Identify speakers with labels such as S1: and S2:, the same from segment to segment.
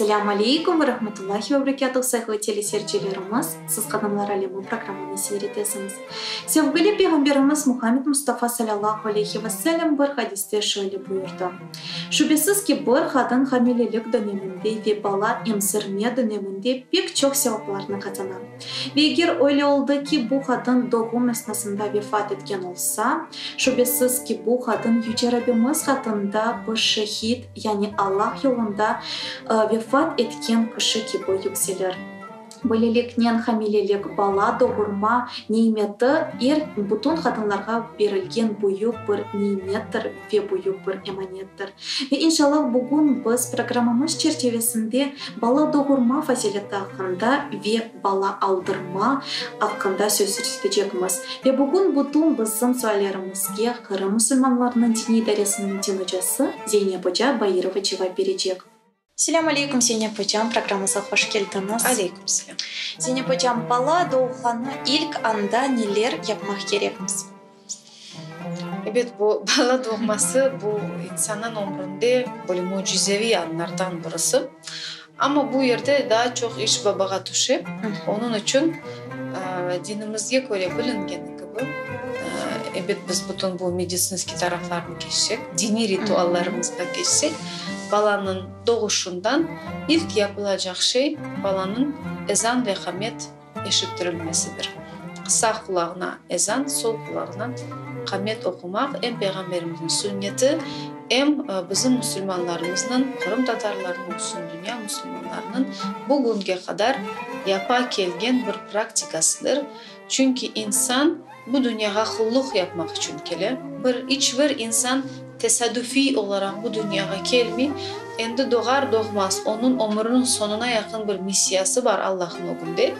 S1: Esselâmu aleykum ve rahmetullahi ve berekâtuh, sayğılı teleseyircilerimiz! Siz Qadınlar alemi programını seyir etesiñiz. Sevgili Peyğamberimiz Muhammed Mustafa salâllahu aleyhi ve sellem bir hadiste şöyle buyurdı, Şübesiz ki, bir qadın hamilelik döneminde ve bala emzirme döneminde pek çoq sevaplarnı qazana. Ve eger öyle oldı ki, bu qadın doğum esnasında vefat etken olsa, şübesiz ki, bu qadın Yüce Rabbimiz qatında bir şehit, yani Allah yolunda vefat etken kişi kibi yükselir. Böyleliknen, hamilelik, bala doğurma nimeti er bütün qadınlarğa berilgen büyük bir nimettir ve büyük bir emanettir. Ve inşallah bugün biz programmamız çerçevesinde bala doğurma fazileti aqqında ve bala aldırma aqqında söz yürsetecekmiz. Ve bugün bütün bizim suallerimizge Qırım musulmanlarınıñ diniy idaresiniñ din ocası Zeynep oca Bairova cevap berecek. Selâm aleyküm, Zeynep ocam, programmamızğa hoş keldiñiz.
S2: Aleyküm selâm.
S1: Zeynep ocam, bala doğğanı ilk anda neler yapmaq kerekmiz?
S2: Ebet, bu bala doğması, bu insannıñ ömründe böyle mücizeviy anlardan birisi. Amma bu yerde daa çoq iş babağa tüşe. Onıñ içün dinimizge köre bilingeni kibi, ebet, biz bütün bu meditsinskiy taraflarını keçsek, diniy rituallarımızğa keçsek, balanıñ doğuşından ilk yapılacaq şey balanıñ ezan ve qamet eşittirilmesidir. Sağ qulağına ezan, sol qulağına qamet oqumaq em Peyğamberimizniñ sünneti, em bizim musulmanlarımıznıñ, qırımtatarlarnıñ olsun, dünya musulmanlarınıñ bugünge qadar yapa kelgen bir praktikasıdır. Çünki insan bu dünyağa qulluq yapmaq içün kele. Bir, iç bir insan tesadüfiy olaraq bu dünyağa kelmey. Endi doğar-doğmaz onıñ ömüriniñ soñuna yaqın bir missiyası bar Allahnıñ ögünde.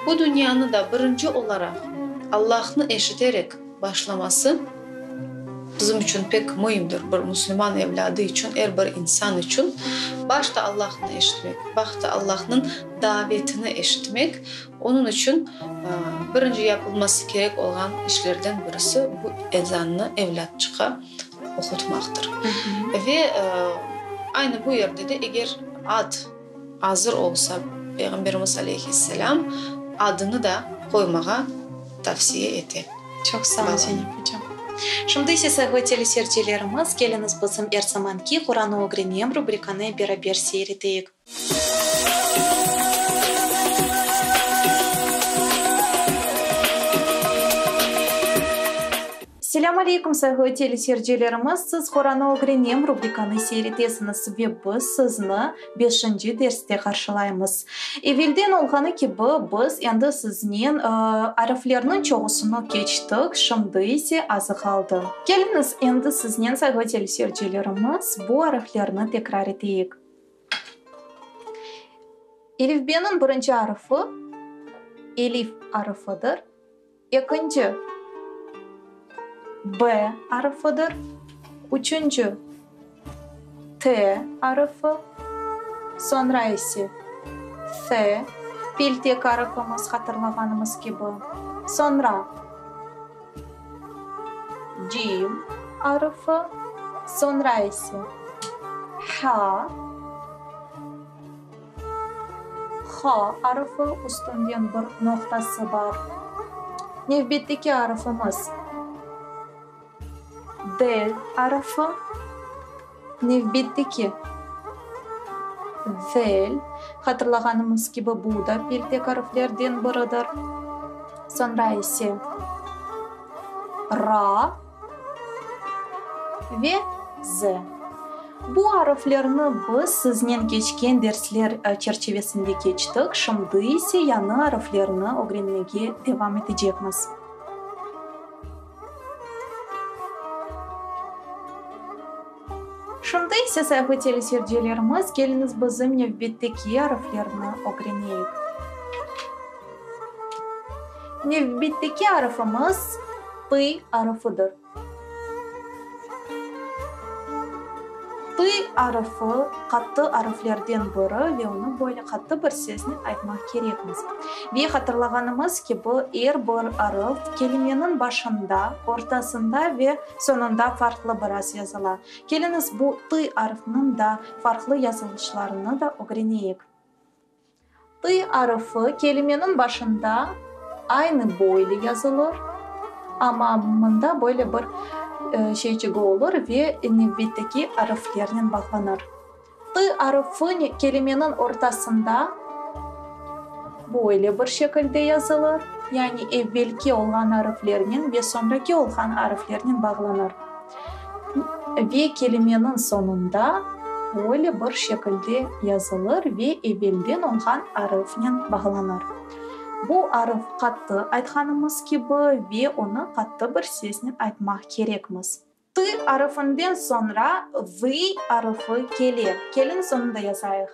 S2: Bu dünyanı da birinci olaraq Allahnı eşiterek başlaması bizim içün pek müimdir. Bir musulman evlâdı içün, er bir insan içün başta Allahnı eşitmek, başta Allahnıñ davetini eşitmek, Onıñ içün birinci yapılması kerek olğan işlerden birisi bu ezannı evlâtçıqqa oqutmaqtır. Ve aynı bu yerde de eger ad azır olsa, Peyğamberimiz aleyhisselâm adını da qoymağa tavsiye ete.
S1: Çoq sağ ol, Zeynep ocam. Şimdi ise, sayğılı teleseyircilerimiz, keliñiz bizim er zamanki Quranı ögrenem rubrikanı beraber seyir eteyik. Selâm aleykum, sayğılı teleseyircilerimiz! Siz Qoranı ögrenem rubrikanı seyir etesiñiz ve biz sizni beşinci derste qarşılaymız. Evelden olğanı kibi, biz endi siznen ariflerniñ çoğusını keçtik, şimdi ise azı qaldı. Keliñiz, endi siznen, sayğılı teleseyircilerimiz, bu ariflerni tekrar eteyik. Elifbeniñ birinci arfı elif arfıdır, ekinci, b arfıdır, üçünci, t arfı, soñra ise f, peltek arfımız, hatırlağanımız kibi, soñra cim arfı, soñra ise h, Ha arfı, üstünden bir noqtası bar. Nevbetteki arfımız Del arfı. Nevbetteki Zel, hatırlağanımız kibi, bu da peltek arflerden biridir. Soñra ise Ra ve Z. Bu arflerni biz siznen keçken dersler çerçivesinde keçtik, şimdi ise yañı arflerni ögrenmege devam etecekmiz. Şimdi ise, sayğılı teleseyircilerimiz, keliñiz bizim nevbetteki arflerni ögreneyik. Nevbetteki arfımız P arfıdır. T arfı, qattı arflerden biri ve onı böyle qattı bir sesnen aytmaq kerekmiz. Ve hatırlağanımız kibi, er bir arf kelimeniñ başında, ortasında ve soñunda farqlı biraz yazıla. Keliñiz, bu T arfınıñ da farqlı yazılışlarını da ögreneyik. T arfı kelimeniñ başında aynı böyle yazılır, amma mında böyle bir şeyçigi olur ve nevbetteki arflernen bağlanır. T arfı kelimeniñ ortasında böyle bir şekilde yazılır, yani evvelki olğan arflernen ve soñraki olğan arflernen bağlanır. Ve kelimeniñ soñunda böyle bir şekilde yazılır ve evelden olğan arıfnen bağlanır. Bu arıf qattı, aytqanımız kibi, ve onı qattı bir sesnen aytmaq kerekmiz. T arıfından soñra V arıfı kele. Keliñiz onı da yazayıq.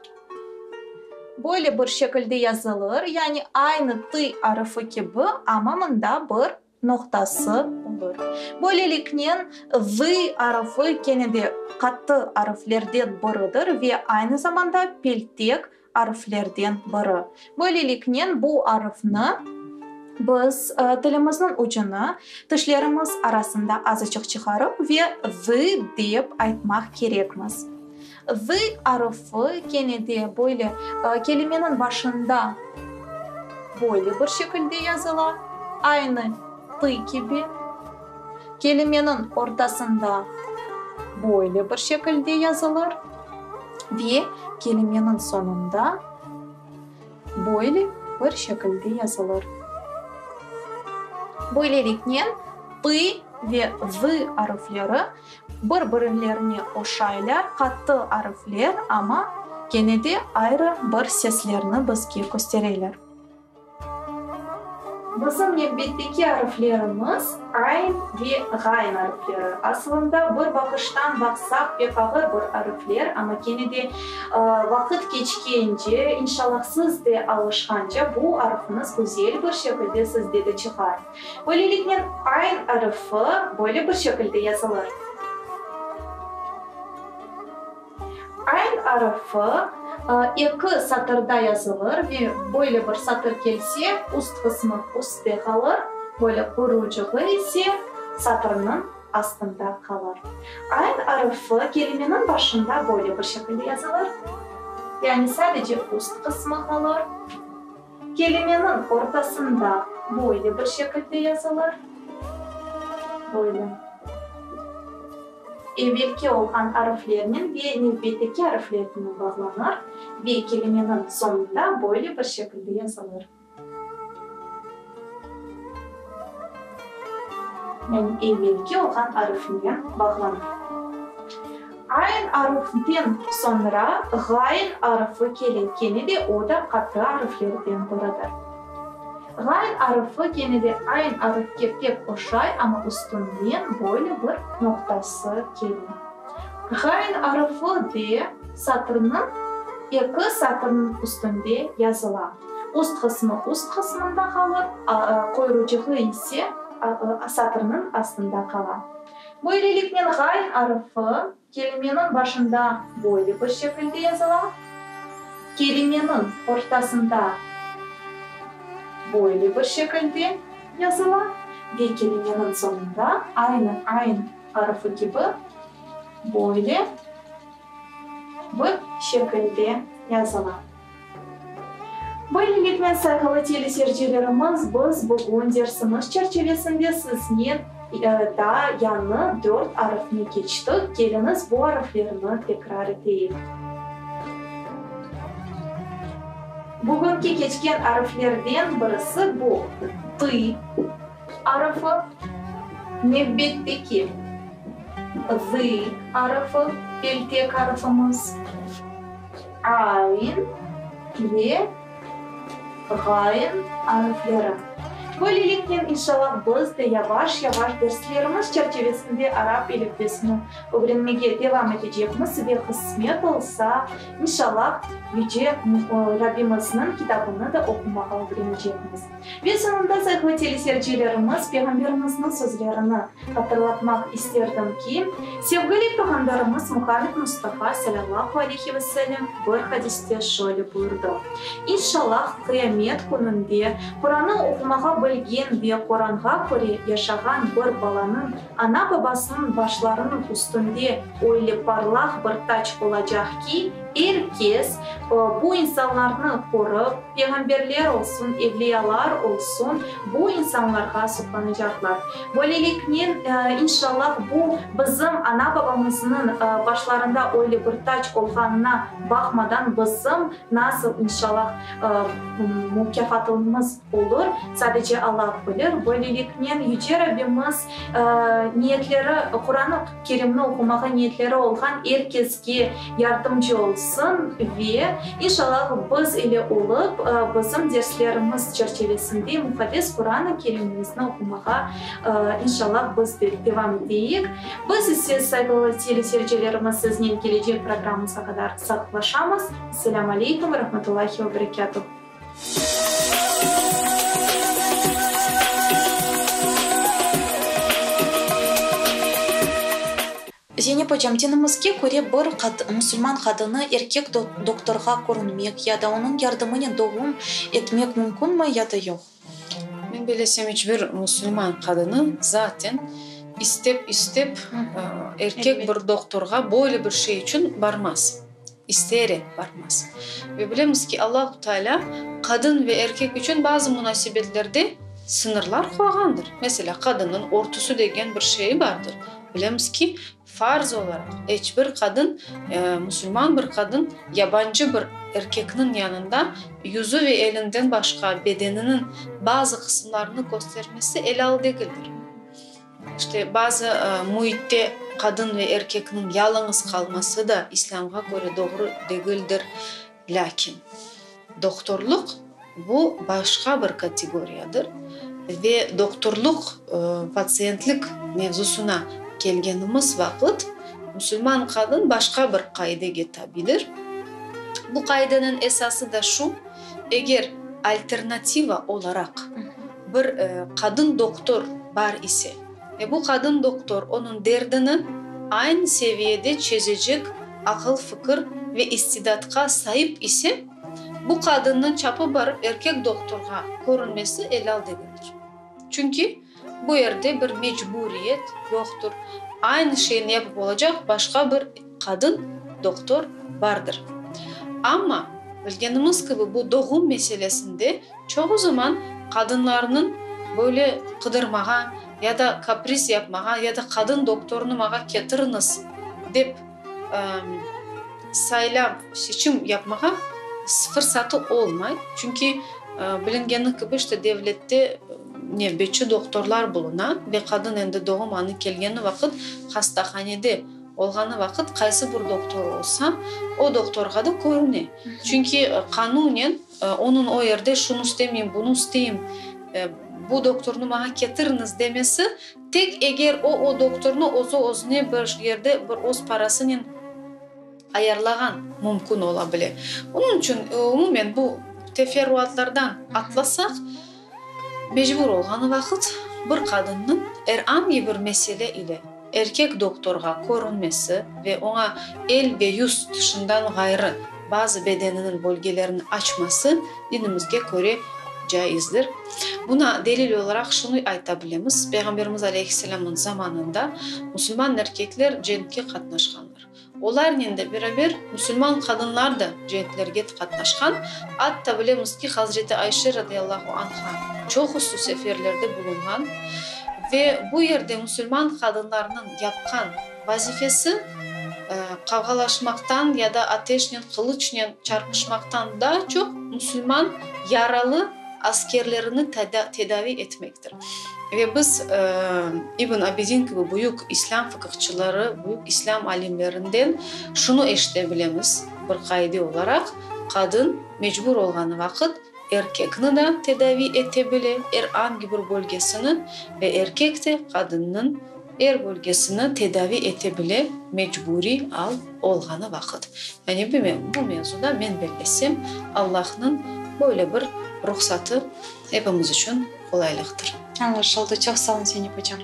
S1: Böyle bir şekilde yazılır, yani aynı T arıfı kibi, amma mında bir noqtası olur. Böyleliknen, V arfı kene de qattı arflerden biridir ve aynı zamanda peltek arflerden biri. Böyleliknen, bu arfnı biz tilimizniñ ucunı tişlerimiz arasında azıçıq çıqarıp ve V dep aytmaq kerekmiz. V arfı kene de böyle kelimeniñ başında böyle bir şekilde yazıla, aynı T kibi. Kelimeniñ ortasında böyle bir şekilde yazılır ve kelimeniñ soñunda böyle bir şekilde yazılır. Böyleliknen, T ve V arfleri Bir-birlerine oşaylar, qattı arfler, amma kene de ayrı bir seslerni bizge köstereler. Bizim nevbetteki arflerimiz ayn ve ğayn arfleri. Asılında, bir baqıştan baqsaq, pek ağır bir arfler, amma kene de vaqıt keçkence, inşallah siz de alışqance, bu arfıñız güzel bir şekilde sizde de çıqar. Böyleliknen, ayn arfı böyle bir şekilde yazılır. Ayn arfı eki satırda yazılır ve böyle bir satır kelse, üst qısmı üstte qalır, böyle quyrucığı ise satırnıñ astında qalır. Ayn arfı kelimeniñ başında böyle bir şekilde yazılır, yani sadece üst qısmı qalır. Kelimeniñ ortasında böyle bir şekilde yazılır, böyle. Evelki olğan arflernen ve nevbetteki arflernen bağlanır ve kelimeniñ soñunda böyle bir şekilde yazılır. Yani evelki olğan arfnen bağlanır. Ayn arfden soñra ğayn arfı kele, kene de o da qattı arflerden biridir. Ğayn arfı kene de ayn arfke pek oşay, amma üstünden böyle bir noqtası kele. Ğayn arfı de satırnıñ eki satırnıñ üstünde yazıla. Üst qısmı üst qısmında qalır, quyrucığı ise satırnıñ astında qala. Böyleliknen ğayn arfı kelimeniñ başında böyle bir şekilde yazıla, kelimeniñ ortasında böyle bir şekilde yazıla ve kelimeniñ soñunda aynı ayn arfı kibi böyle bir şekilde yazıla. Böyleliknen, sayğılı teleseyircilerimiz, biz bugün dersimiz çerçevesinde siznen daa yañı dört arfni keçtik. Keliñiz, bu arflerni tekrar eteyik. Bugünki keçken arflerden birisi bu, T arfı, nevbetteki, Z arfı, peltek arfımız. Ayn ve ğayn arfleri. Böyleliknen, inşallah, biz de yavaş-yavaş derslerimiz çerçevesinde arap elifbesini ögrenmege devam etecekmiz ve qısmet olsa, inşallah, Yüce Rabbimizniñ kitabını da oqumağa ögrenecekmiz. Ve soñunda, sayğılı teleseyircilerimiz, Peyğamberimizniñ sözlerini hatırlatmaq isterdim ki, sevgili Peyğamberimiz Muhammed Mustafa salâllahu aleyhi ve sellem bir hadiste şöyle buyurdı, İnşallah, qıyamet kününde Qurannı oqumağa bilgen ve Quranğa köre yaşağan bir balanıñ ana-babasınıñ başlarınıñ üstünde öyle parlaq bir tac olacaq ki, Er kes bu insanlarnı körip, peyğamberler olsun, evliyalar olsun, bu insanlarğa suqlanacaqlar. Böyleliknen, inşallah, bu bizim ana-babamıznıñ başlarında öyle bir tac olğanına baqmadan, bizim nasıl, inşallah, mukâfatımız olur, sadece Allah bilir. Böyleliknen, Yüce Rabbimiz niyetleri, Quran-ı Kerimni oqumağa niyetleri olğan er keske yardımcı olsun ve, inşallah, biz ile olıp, bizim derslerimiz çerçevesinde Muqaddes Quran-ı Kerimimizni oqumağa, inşallah, biz de devam eteyik. Biz ise, sayğılı teleseyircilerimiz, siznen kelecek programmızğa qadar sağlıqlaşamız. Selâm aleykum ve rahmetullahi ve berekâtuh. Zeynep ocam, dinimizge köre bir musulman qadını erkek doktorğa körünmek ya da onıñ yardımınen doğum etmek mümkünmi ya da yoq?
S2: Men bilesem, iç bir musulman qadını zaten istep-istep erkek bir doktorğa böyle bir şey içün barmaz. İsteyerek barmaz. Ve bilemiz ki, Allahu Teala qadın ve erkek içün bazı munasebetlerde sıñırlar qoyğandır. Meselâ, qadınnıñ örtüsü degen bir şeyi bardır. Bilemiz ki, farz olaraq eç bir qadın, musulman bir qadın yabancı bir erkekniñ yanında yüzü ve elinden başqa bedeniniñ bazı qısımlarını köstermesi elâl degildir. İşte, bazı müitte qadın ve erkekniñ yalıñız qalması da İslâmğa köre doğru degildir. Lâkin doktorlıq, bu başqa bir kategoriyadır ve doktorlıq patsiyentlik mevzusına kelgenimiz vaqıt, musulman qadın başqa bir qaidege tabidir. Bu qaideniñ esası da şu, eger alternativa olaraq bir qadın doktor bar ise ve bu qadın doktor onıñ derdini aynı seviyede çezecek aqıl-fikir ve istidatqa saip ise, bu qadınnıñ çapıp barıp erkek doktorğa körünmesi elâl degildir. Çünki bu yerde bir mecburiyet yoqtur, aynı şeyni yapıp olacaq başqa bir qadın doktor bardır. Amma, bilgenimiz kibi, bu doğum meselesinde Çoğu zaman qadınlarnıñ böyle qıdırmağa ya da kapris yapmağa ya da qadın doktornı mağa ketiriñiz dep saylav, seçim yapmağa fırsatı olmay. Çünki bilingeni kibi, işte devlette nevbetçi doktorlar buluna ve qadın endi doğum anı kelgeni vaqıt hastahanede olğanı vaqıt qaysı bir doktor olsa, o doktorğa da körüne. Çünki qanunen Onıñ o yerde şunı istemeyim, bunı isteyim, bu doktornı maña ketiriñiz demesi, tek eger o, o doktornı özü özüne bir yerde bir öz parasınen ayarlağan mümkün ola bile. Onıñ içün umumen bu teferruatlardan atlasaq, mecbur olğanı vaqıt bir qadınnıñ er angi bir mesele ile erkek doktorğa körünmesi ve oña el ve yüz tışından ğayrı bazı bedeniniñ bölgelerini açması dinimizge köre caizdir. Buna delil olaraq şunı ayta bilemiz, Peyğamberimiz aleyhisselâmnıñ zamanında musulman erkekler cenkke qatnaşqanlar. Olarnen de beraber musulman qadınlar da cenklerge qatnaşqan, atta bilemiz ki, Hazreti Ayşe radıyallahu anha çoqusı seferlerde bulunğan ve bu yerde musulman qadınlarnıñ yapqan vazifesi qavğalaşmaqtan ya da ateşnen, qılıçnen çarpışmaqtan daa çoq musulman yaralı askerlerini tedavi etmektir. Ve biz İbn Abidin kibi büyük islâm fıqıhçıları, büyük islâm alimlerinden şunı eşite bilemiz, bir qaide olaraq, qadın mecbur olğanı vaqıt. erkekni da tedavi ete bile, er angi bir bölgesini, ve erkek de qadınnıñ er bölgesini tedavi ete bile mecburiy al olğanı vaqıt. Yani bu mevzuda men bellesem, Allahnıñ böyle bir ruhsatı epimiz içün qolaylıqtır.
S1: Añlaşıldı. Çoq sağ oluñ, Zeynep ocam.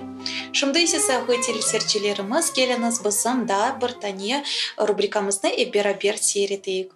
S1: Şimdi ise, sayğılı teleseyircilerimiz, keliñiz bizim daa bir tane rubrikamıznı ep beraber seyir eteyik.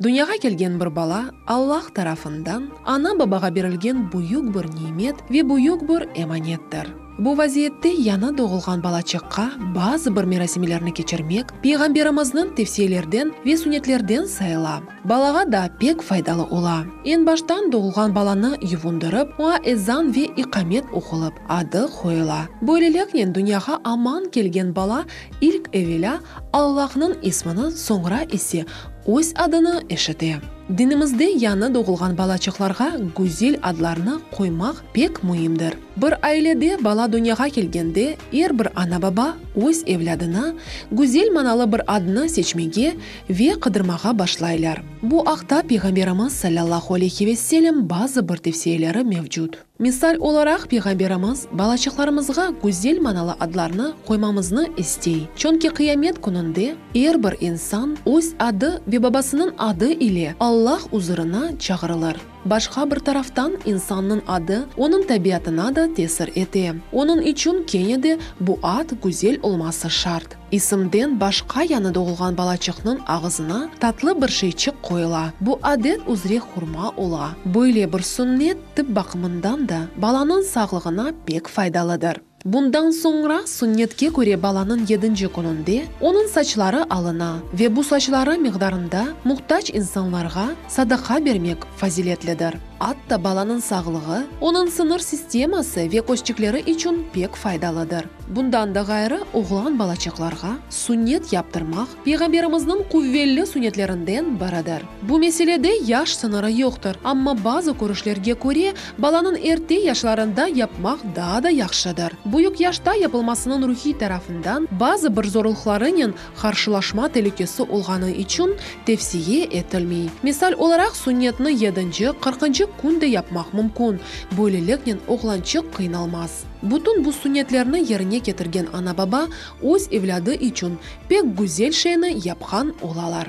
S3: Dünyağa kelgen bir bala Allah tarafından ana-babağa berilgen büyük bir nimet ve büyük bir emanettir. Bu vaziyette yañı doğulğan balaçıqqa bazı bir merasimlerni keçirmek Peyğamberimizniñ tevsiyelerden ve sünnetlerden sayıla. Balağa da pek faydalı ola. Eñ baştan doğulğan balanı yuvundırıp, oña ezan ve iqamet oqulıp, adı qoyula. Böyleliknen dünyağa aman kelgen bala ilk evelâ Allahnıñ ismini, soñra ise öz adını eşite. Dinimizde yañı doğulğan balaçıqlarğa güzel adlarnı qoymaq pek müimdir. Bir ailede bala dünyağa kelgende er bir ana-baba öz evlâdına güzel manalı bir adnı seçmege ve qıdırmağa başlaylar. Bu aqta Peyğamberimiz salâllahu aleyhi ve sellem bazı bir tevsiyeleri mevcut. Misal olaraq, Peyğamberimiz balaçıqlarımızğa güzel manalı adlarnı qoymamıznı istey, çünki qıyamet kününde er bir insan öz adı ve babasınıñ adı ile Allah uzurına çağırılır. Başqa bir taraftan, insannıñ adı onıñ tabiatına da tesir ete. Onıñ içün kene de bu ad güzel olması şart. İsimden başqa yañı doğulğan balaçıqnıñ ağızına tatlı bir şeyçik qoyula. Bu adet üzre hurma ola. Böyle bir sünnet tıp baqımından da balanıñ sağlığına pek faydalıdır. Bundan soñra sünnetke köre balanıñ yedinci kününde onıñ saçları alına ve bu saçları miqdarında muhtac insanlarğa sadaqa bermek faziletlidir. Atta balanıñ sağlığı, onıñ siñir sisteması ve közçikleri içün pek faydalıdır. Bundan da ğayrı, oğlan balaçıqlarğa sünnet yaptırmaq Peyğamberimizniñ quvelli sünnetlerinden biridir. Bu meselede yaş sıñırı yoqtır, amma bazı körüşlerge köre, balanıñ erte yaşlarında yapmaq daa da yahşıdır. Büyük yaşta yapılmasınıñ ruhiy tarafından bazı bir zorluqlarınen qarşılaşma telükesi olğanı içün tevsiye etilmey. Misal olaraq, sünnetni yedinci, qırqıncı kün de yapmaq mümkün, böyleliknen oğlançıq qıynalmaz. Bütün bu sünnetlerni yerine ketirgen ana-baba öz evlâdı içün pek güzel şeyni yapqan olalar.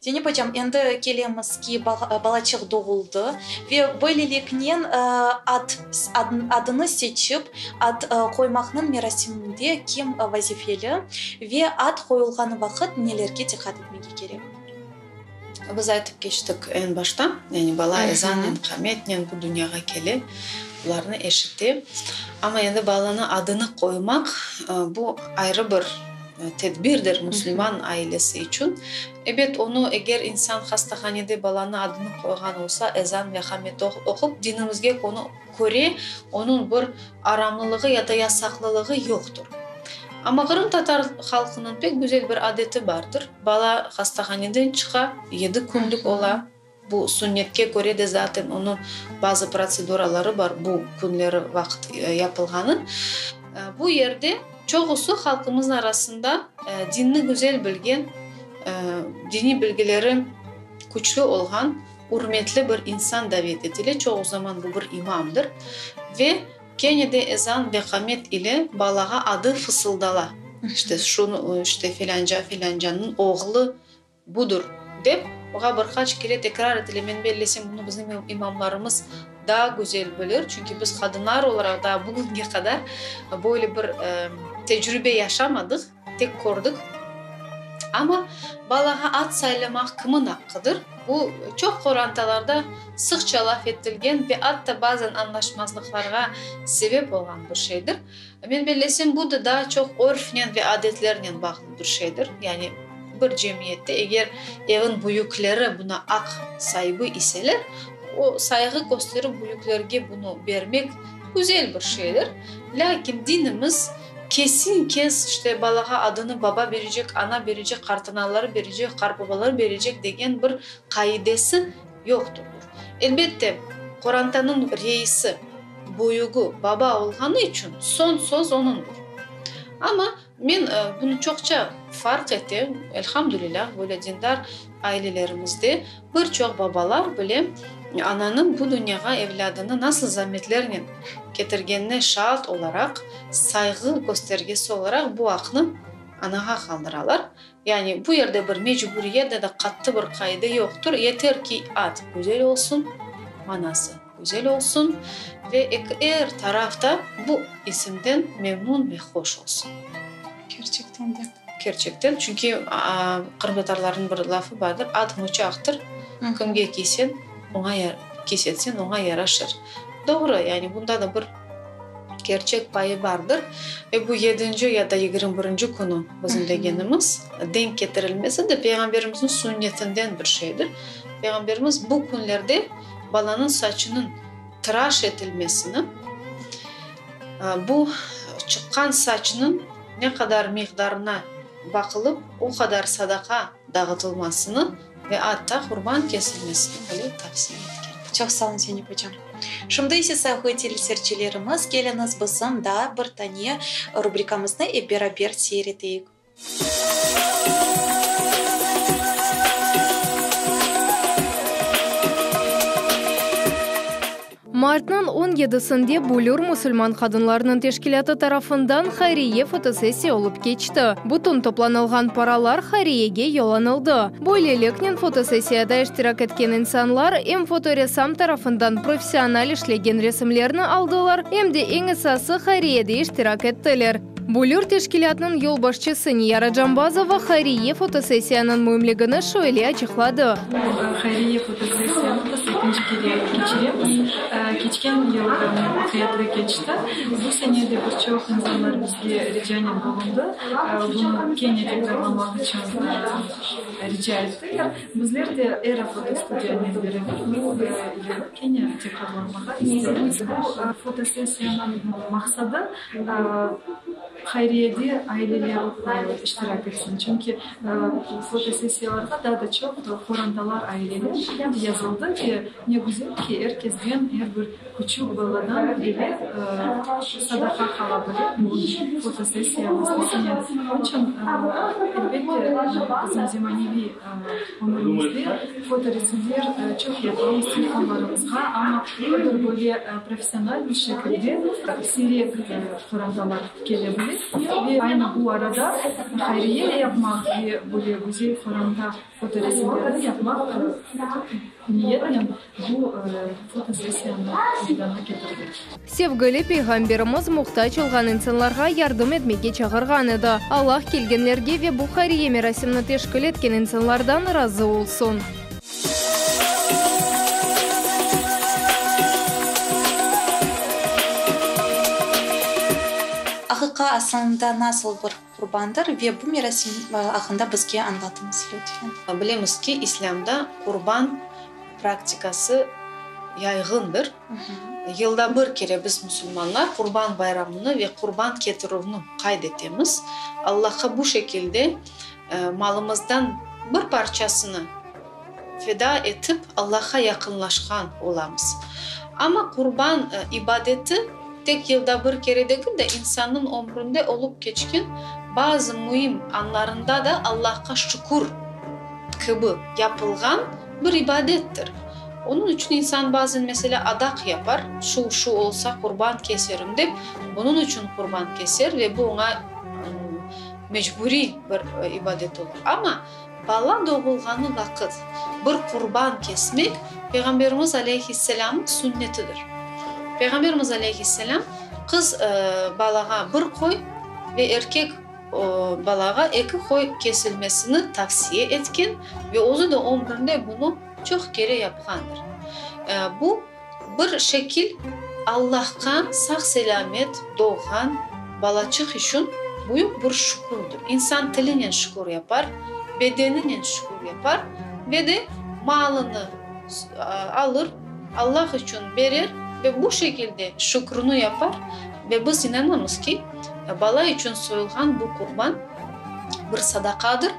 S1: Zeynep ocam, endi kelemiz ki, balaçıq doğuldı ve böyleliknen ad, adını seçip, ad qoymaqnıñ merasiminde kim vazifeli ve ad qoyulğan vaqıt nelerge diqqat etmege kerek?
S2: Biz aytıp keçtik eñ başta, yani bala ezannen, qametnen bu dünyağa kele, bularnı eşite. Amma endi balanı adını qoymaq, bu ayrı bir tedbirdir musulman ailesi içün. Ebet, onı eger insan hastahanede balanı adını qoyğan olsa, ezan ve qamet oqup, dinimizge köre onıñ bir aramlılığı ya da yasaqlılığı yoqtır. Amma qırımtatar halqınıñ pek güzel bir adeti bardır. Bala hastahaneden çıqa, yedi künlük ola. Bu sünnetke köre de zaten onıñ bazı protseduraları bar, bu künleri vaqıt yapılğanı. Bu yerde çoqusı halqımıznıñ arasında dinni güzel bilgen, diniy bilgileri küçlü olğan ürmetli bir insan davet etile, çoğu zaman bu bir imamdır, ve kene de ezan ve qamet ile balağa adı fısıldala, işte şunı, işte felânca felâncanıñ oğlu budır, dep, oğa bir qaç kere tekrar etile. Men bellesem, bunı bizim imamlarımız daa güzel bilir, çünki biz qadınlar olaraq daa bugünge qadar böyle bir tecrübe yaşamadıq. Tek kördik. Amma balağa ad saylamaq kimin aqqıdır? Bu, çoq qorantalarda sıqça laf etilgen ve atta bazen añlaşmazlıqlarğa sebep olğan bir şeydir. Men bellesem, bu da daa çoq örfnen ve adetlernen bağlı bir şeydir. Yani bir cemiyette eger evin büyükleri buna aq saibi iseler, o sayğı kösterip büyüklerge bunı bermek güzel bir şeydir. Lâkin dinimiz Kesin-kes, işte, balağa adını baba berecek, ana berecek, qartanaları berecek, qartbabaları berecek degen bir qaidesi yoqtırdır. Elbette, qorantanıñ reisi, büyügi baba olğanı içün soñ söz onıñdır. Amma men bunı çoqça farq etem, elhamdülilâh, böyle dindar ailelerimizde bir çoq babalar bile ananıñ bu dünyağa evlâdını nasıl zametlernen ketirgenine şaat olaraq, sayğı köstergesi olaraq bu aqnı anağa qaldıralar. Yani bu yerde bir mecburiyet ya da qattı bir qaide yoqtır, yeter ki, ad güzel olsun, manası güzel olsun ve eki er taraf da bu isimden memnun ve hoş olsun.
S1: Kerçekten de.
S2: Kerçekten, çünki qırımtatarlarnıñ bir lafı bardır, ad mıçaqtır, kimge kiyseñ, oña kesetseñ, oña yaraşır. Doğru, yani bunda da bir kerçek payı bardır. Ve bu yedinci ya da 21-nci künü bizim degenimiz denk ketirilmesi de Peyğamberimizniñ sünnetinden bir şeydir. Peyğamberimiz bu künlerde balanıñ saçınıñ tıraş etilmesini, bu çıqqan saçnıñ ne qadar miqdarına baqılıp, o qadar sadaqa dağıtılmasını ve atta qurban kesilmesini bile tavsiye etken.
S1: Çoq sağ olun, Zeynep ocam. Şimdi ise, sayğılı teleseyircilerimiz, keliñiz bizim daa bir tane rubrikamıznı ep beraber seyir eteyik.
S4: Martnıñ on yedisinde Büllür musulman qadınlarınıñ teşkilâtı tarafından hayriye fotosessiya olıp keçti. Bütün toplanılğan paralar hayriyege yollanıldı. Böyleliknen fotosessiyada iştirak etken insanlar em fotoressam tarafından professional işlegen resimlerni aldılar, em de eñ esası hayriyede iştirak ettiler. Büllür teşkilâtnıñ yolbaşçısı Niyara Cambazova hayriye fotosessiyanıñ müimligini şöyle açıqladı.
S5: Bu hayriye fotosessiyanı biz ekinci kere keçiremiz. Keçken yıl muvafaqiyetli keçti. Bu sene de bir çoq insanlar bizge ricanen bulundı, bunı kene tekrarlamaq içün rica ettiler. Bizler de Era fotostudiyanen beraber bu yılı kene tekrarlanmağa isteymiz. Bu fotosessiyanıñ maqsadı, Hayriyede aileler iştirak etsin, çünki fotosessiyalarğa daa da çoq qorantalar, aileler yazıldı ve ne güzel ki, er kesden, er bir küçük baladan bile sadaqa qala bile bu fotosessiya vastasınen. Onıñ içün, elbette, bizim zemaneviy ömürimizde fotoresimler çoq yapamız telefonlarımızğa, amma bir böyle professional bir şekilde siyrek qorantalar kele bile. Ve aynı bu arada hayriye yapmaq ve böyle güzel qoranta fotoresimlerini yapmaq niyetnen bu fotosessiyanı meydanğa ketirdik.
S4: Sevgili Peyğamberimiz muhtac olğan insanlarğa yardım etmege çağırğan edi. Allah kelgenlerge ve bu hayriye merasimni teşkil etken insanlardan razı olsun.
S1: Aqiqa aslında nasıl bir qurbandır ve bu merasim aqqında bizge añlatıñız, lütfen.
S2: Bilemiz ki, İslâmda qurban praktikası yayğındır. Yılda bir kere biz, musulmanlar, Qurban bayramını ve qurban ketirüvni qayd etemiz. Allahqa bu şekilde malımızdan bir parçasını feda etip, Allahqa yaqınlaşqan olamız. Amma qurban ibadeti tek yılda bir kere degil de, insannıñ ömründe olıp keçken bazı müim anlarında da Allahqa şükür kibi yapılğan bir ibadettir. Onıñ içün insan bazen, meselâ, adaq yapar, şu, şu olsa qurban keserim dep, bunıñ içün qurban keser ve bu oña mecburiy bir ibadet olur. Amma bala doğulğanı vaqıt bir qurban kesmek Peyğamberimiz aleyhisselâmnıñ sünnetidir. Peyğamberimiz aleyhisselâm qız balağa bir qoy ve erkek balağa eki qoy kesilmesini tavsiye etken ve özü de ömründe bunı çoq kere yapqandır. Bu, bir şekil Allahqa sağ-selâmet doğğan balaçıq içün büyük bir şükürdir. İnsan tilinen şükür yapar, bedeninen şükür yapar ve de malını alır, Allah içün berer ve bu şekilde şükrüni yapar. Ve biz inanamız ki, bala içün soyulğan bu qurban bir sadaqadır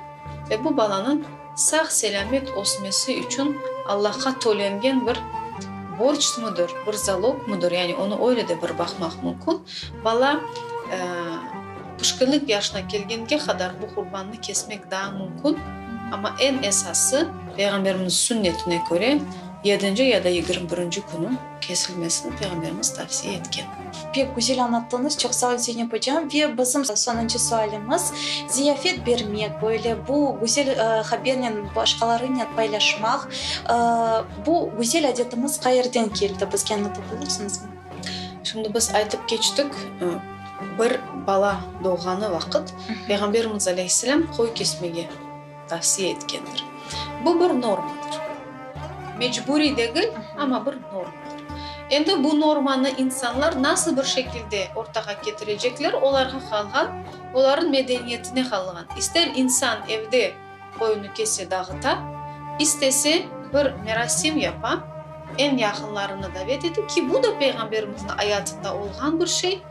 S2: ve bu balanıñ sağ-selâmet ösmesi içün Allahqa tölengen bir. borc mıdır, bir zalog mıdır, yani onı öyle de bir baqmaq mümkün. Bala pişkinlik yaşına kelgenge qadar bu qurbannı kesmek daa mümkün, amma eñ esası, Peyğamberimiz sünnetine köre, yedinci ya da 21-nci künü kesilmesini Peyğamberimiz tavsiye etken.
S1: Pek güzel añlattıñız, çoq sağ ol, Zeynep ocam. Ve bizim soñuncu sualimiz, ziyafet bermek, böyle bu güzel habernen başqalarınen paylaşmaq, bu güzel adetimiz qayerden keldi, bizge añlatıp olursıñızmı?
S2: Şimdi biz aytıp keçtik, bir bala doğğanı vaqıt Peyğamberimiz aleyhisselâm qoy kesmege tavsiye etkendir. Bu bir normadır. Mecburiy degil, amma bir normadır. Endi bu normanı insanlar nasıl bir şekilde ortağa ketirecekler, olarğa qalğan, olarnıñ medeniyetine qalğan. İster insan evde qoyunı kese, dağıta, istese bir merasim yapa, eñ yaqınlarını davet ete, ki bu da Peyğamberimizniñ ayatında olğan bir şey.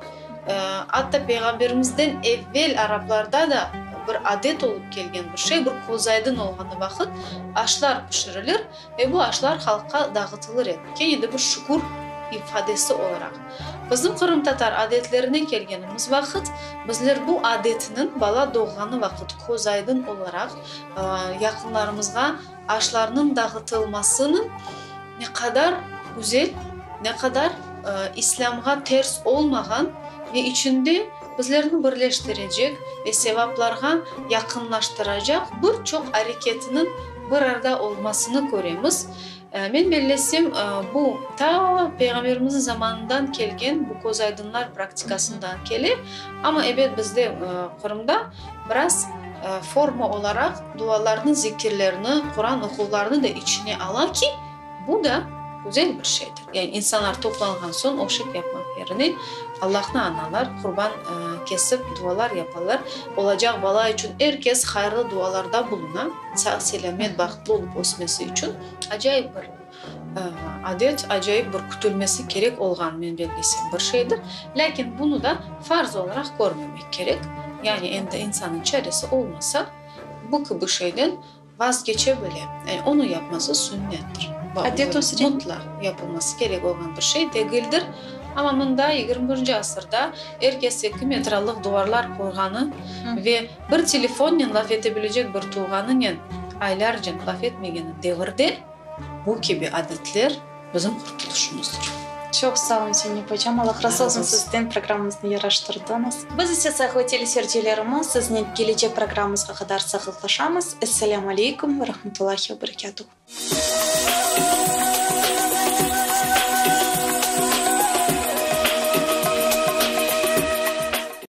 S2: Atta Peyğamberimizden evvel araplarda da bir adet olıp kelgen bir şey, bir közaydın olğanı vaqıt aşlar pişirilir ve bu aşlar halqqa dağıtılır edi, kene de bir şükür ifadesi olaraq. Bizim qırımtatar adetlerine kelgenimiz vaqıt, bizler bu adetniñ bala doğğanı vaqıt közaydın olaraq yaqınlarımızğa aşlarnıñ dağıtılmasınıñ ne qadar güzel, ne qadar İslâmğa ters olmağan ve içinde bizlerni birleştirecek ve sevaplarğa yaqınlaştıracaq bir çoq areketiniñ bir arada olmasını köremiz. Men bellesem, bu ta Peyğamberimizniñ zamanından kelgen bu közaydınlar praktikasından kele, amma, ebet, bizde Qırımda biraz forma olaraq dualarnı, zikirlerni, Quran oquvlarını da içine ala ki, bu da güzel bir şeydir. Yani insanlar toplanğan soñ öşek yapmaq yerine Allahnı añalar, qurban kesip dualar yapalar. Olacaq bala içün er kes hayırlı dualarda buluna, sağ-selâmet, bahtlı olıp ösmesi içün. Acayip bir adet, acayip bir kütülmesi kerek olğan, men bellesem, bir şeydir. Lâkin bunı da farz olaraq körmemek kerek. Yani endi insannıñ çaresi olmasa, bu kibi şeyden vazgeçe bile. Yani onı yapması sünnettir.
S1: Adet üzre.
S2: Mutlaq yapılması kerek olğan bir şey degildir. Amma mında, 21-nci asırda, er kes eki metralıq duvarlar qoyğanı ve bir telefonnen laf ete bilecek bir tuvğanınen aylarca laf etmegeni devirde bu kibi adetler bizim qurtulışımızdır.
S1: Çoq sağ olun, Zeynep ocam, Allah razı olsun sizden, programmamıznı yaraştırdıñız. Biz ise, sayğılı teleseyircilerimiz, siznen kelecek programmamızğa qadar sağlıqlaşamız. Esselâmu aleykum ve rahmetullahi ve berekâtuh.